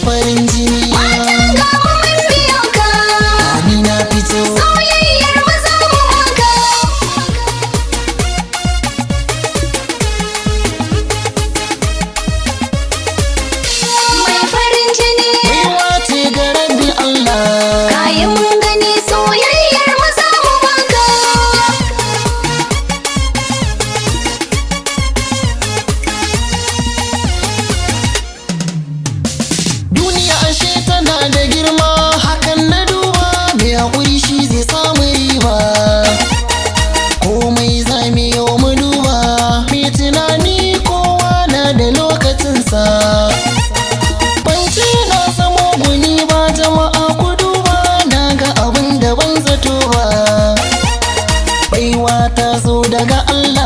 Farin jini. Matan ga mu mun biyo ka. Ni na fito. Soyayyar mu za mu baka. Mai farin jini. Baiwa ce ga Rabbi Allah. Kayi mun gani, soyayyar mu za mu baka. Duniya ashe tana da girma, hakan na duba, mai haƙuri shi zai samu riba. Komai za mu yau mu duba, mai tunani kowa na da lokacinsa. Ban ce na zamo guni ba, jama'a ku duba, na ga abin da ban zato ba. Baiwa ta zo daga Allah.